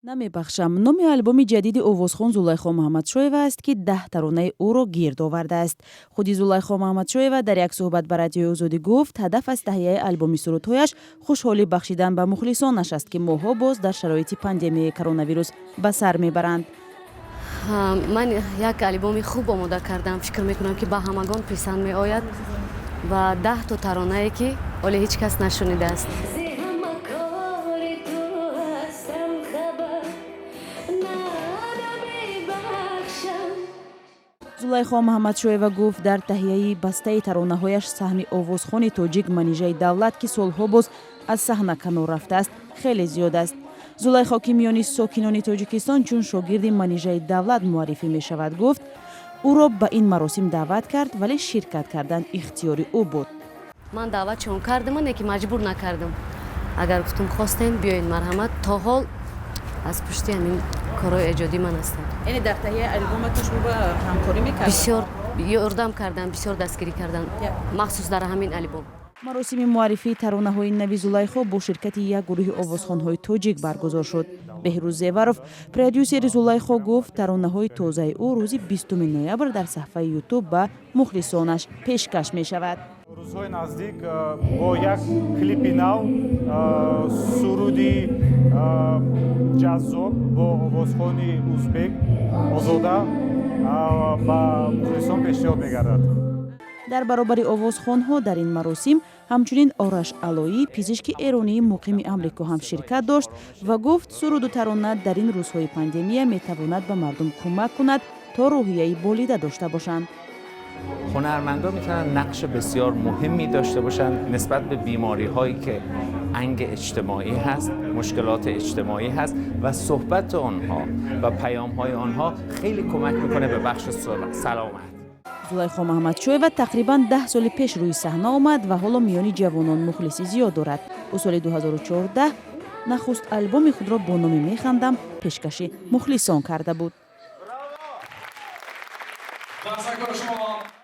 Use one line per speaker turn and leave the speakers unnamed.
Намебахшам номи албоми ҷадиди овозхон Зулайхо Муҳаммадшоева аст, ки 10 таронаи ӯро гирд овардааст. Худи Зулайхо Муҳаммадшоева дар як суҳбат ба Радиои Озодӣ гуфт, ҳадаф аз таҳияи албоми сурудҳояш хушҳолӣ бахшидан ба мухлисонаш аст, ки моҳҳо боз дар шароити пандемияи коронавирус ба сар мебаранд.
Ман як албоми хуб омода кардам, фикр мекунам, ки ба ҳамагон писанд меояд, ва 10 то таронае, ки ҳоле ҳеҷ кас нашунидааст.
Зи ҳама кори ту ҳастам хабар, намебахшам.
Зулайхо Муҳаммадшоева гуфт, дар таҳияи бастаи таронаҳояш саҳми овозхони тоҷик Манижаи Давлат, ки солҳо боз аз саҳна канор рафтааст, хеле зиёд аст. Зулайхо, ки миёни сокинони Тоҷикистон чун шогирди Манижаи Давлат муаррифӣ мешавад, гуфт, ӯро ба ин маросим даъват кард, вале ширкат кардан ихтиёри ӯ буд.
Ман даъватшон кардам, не ки маҷбур накардам. Агар гуфтум, хостем, биёед, марҳамат. То ҳол аз пушти ҳамин корҳои эҷодӣ ман ҳастам.
Яъне дар таҳияи албоматон шумо ба ҳамкорӣ мекардед?
Бисёр ёрдам кардам, бисёр дастгирӣ кардам, махсус дар ҳамин албом.
Маросими муаррифии таронаҳои нави Зулайхо бо ширкати як гурӯҳи овозхонҳои тоҷик баргузор шуд. Беҳрӯз Зеваров, продюсери Зулайхо, гуфт, таронаҳои тозаи ӯ рӯзи 20 ноябр дар саҳифаи Ютуб ба мухлисонаш пешкаш мешавад.
Рӯзҳои наздик бо як клипи нав, суруди ҷаззоб бо овозхони узбек Озода ба мухлисон пешниҳод мегардад.
Дар баробари овозхонҳо дар ин маросим ҳамчунин Ораш Алоӣ, пизишки эронии муқими Амрико, ҳам ширкат дошт ва гуфт, суруду тарона дар ин рӯзҳои пандемия метавонад ба мардум кӯмак кунад, то рӯҳияи болида дошта бошанд.
هنرمندا میتونن نقش بسیار مهمی داشته باشن نسبت به بیماری هایی که انگ اجتماعی هست، مشکلات اجتماعی هست و صحبت آنها و پیام های آنها خیلی کمک میکنه به بخش سلامت.
Зулайхо Муҳаммадшоева тақрибан 10 соли пеш рӯи саҳна омад ва ҳоло миёни ҷавонон мухлиси зиёд дорад. Ӯ соли 2014 нахуст албоми худро бо номи «Механдам» пешкаши мухлисон карда буд.
Ташаккур шумо.